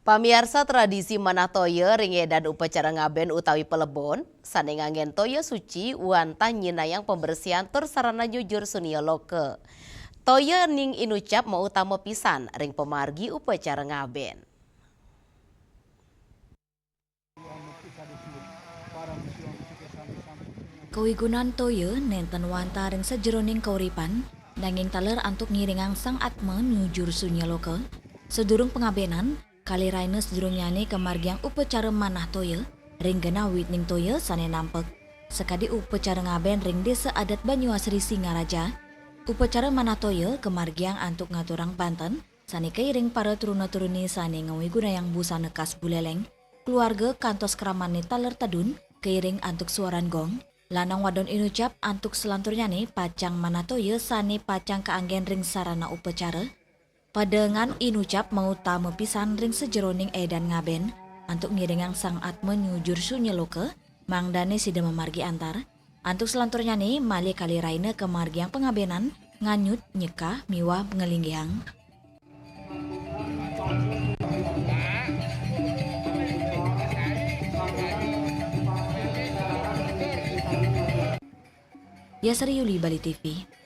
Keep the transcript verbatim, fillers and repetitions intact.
Pamiarsa, tradisi manah toya ring édan upacara ngabén utawi palebon, sané nganggén toya suci wantah nyinayang pambersihan tur sarana nyujur sunia loka. Toya ning inucap mautama pisan ring pamargi upacara ngabén. Kawigunan toya nénten wantah ring sajeroning kauripan, nanging taler antuk ngiringang Sang Atma nyujur sunya loka. Sadurung pangabénan, kalih rahina sadurungnyané kamargiang upacara manah toya ring genah witning toya sané nampek. Sakadi upacara ngabén ring Désa Adat Banyuasri Singaraja, upacara manah toya kamargiang antuk ngaturang banten sané kairing para truna-truni sané ngawigunayang busana khas Buléléng, keluarga kantos kramané taler tedun kairing antuk suaran gong, lanang wadon inucap antuk salanturnyané pacang manah toya sané pacang kaanggén ring sarana upacara. Padangan inucap mautama pisan ring sajeroning édan ngabén, antuk ngiringang Sang Atma nyujur sunya loka, mangdané sida mamargi antar. Antuk salanturnyané malih kalih rahina kamargiang pangabénan, nganyut, nyekah, miwah ngalinggihang. Yasari Yuli, Bali T V.